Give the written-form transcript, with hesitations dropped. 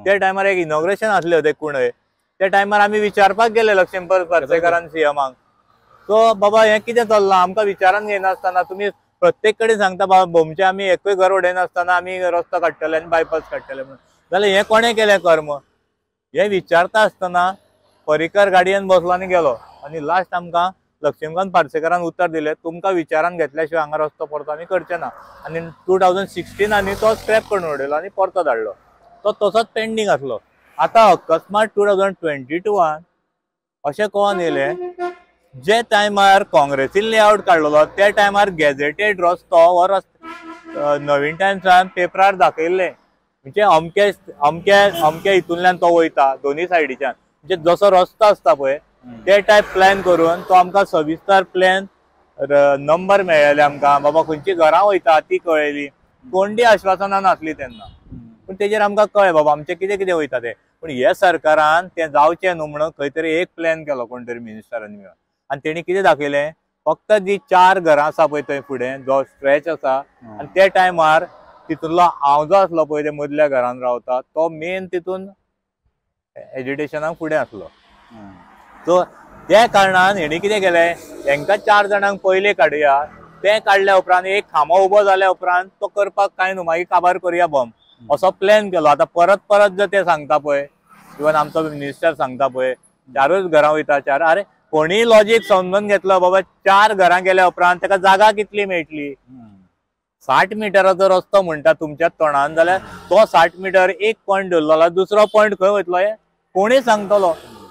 त्या टायमार एक इनॉग्रेशन आसलें होते कुणय, त्या टायमार आमी विचारपाक गेले लक्ष्मण पार्सेकारान सीएमाक, सो बाबा हें कितें चल्लां आमकां विचारान घेयनासतना तुमी प्रत्येक कडेन सांगता बाबा भोमचे आमी एकूय घर उडयनासतना आमी रस्तो काडटले आनी बायपास काडटले म्हणून, जाल्यार हें कोणें केलें कर्म? हें विचारता आसतना पर्रीकर गाडयेन बसलो आनी गेलो आनी लास्ट आमकां लक्ष्मीकांत पार्सेकारान उतर दिलें तुमकां विचारान घेतल्या शिवाय हांगा रस्तो परतो आमी करचे ना. आनी 2016 आमी तो स्क्रॅप करून उडयलो आनी परतो धाडलो, तो तसोच पेंडींग आसलो. आतां अकस्मात 2022 अशें कळोन येयलें जे टायमार काँग्रेसीन लेआउट काडलेलो त्या टायमार गॅझेटेड रस्तो हो रस्तो नवीन टायम्सान पेपरार दाखयल्लें, म्हणजे अमके अमके अमके हितूंतल्यान तो वयता दोनूय सायडीच्यान, म्हणजे जसो रस्तो आसता पळय ते टायप प्लॅन करून तो आमकां सविस्तर प्लॅन नंबर मेळ्ळेले आमकां, बाबा खंयची घरां वयता ती कळयली, कोणती आश्वासनां नासली तेन्ना, पूण तेजेर आमकां कळ्ळें बाबा आमचें कितें कितें वयता तें. पूण हे सरकारान तें जावचें न्हू म्हणून खंय तरी एक प्लॅन केलो कोण तरी मिनिस्टरांनी मेळून, आनी तेणी कितें दाखयलें फक्त जी 4 घरां आसा पळय थंय फुडें जो स्ट्रेच आसा आनी त्या टायमार तितूंतलो हांव जो आसलो पळय ते मदल्या घरान रावता तो मेन तितून एजिटेशनाक फुडें आसलो. सो त्या कारणान हेणी कितें केलें हेंकां 4 जाणांक पयले काडया, तें काडल्या उपरांत एक खांबो उबो जाल्या उपरांत तो करपाक कांय न्हू मागीर काबार करुया बॉम्ब असो प्लॅन केलो. आतां परत परत जर ते सांगता पळय, इवन आमचो मिनिस्टर सांगता पळय 4ूच घरां वयता 4, अरे कोणीय लॉजीक समजून घेतलो बाबा 4 घरां गेल्या उपरांत ताका जागा कितली मेळटली? 60 मिटराचो रस्तो म्हणटा तुमच्या तोंडान जाल्यार तो 60 मिटर एक पॉयंट धरलो जाल्यार दुसरो पॉयंट खंय वयतलो हें कोणूय सांगतलो.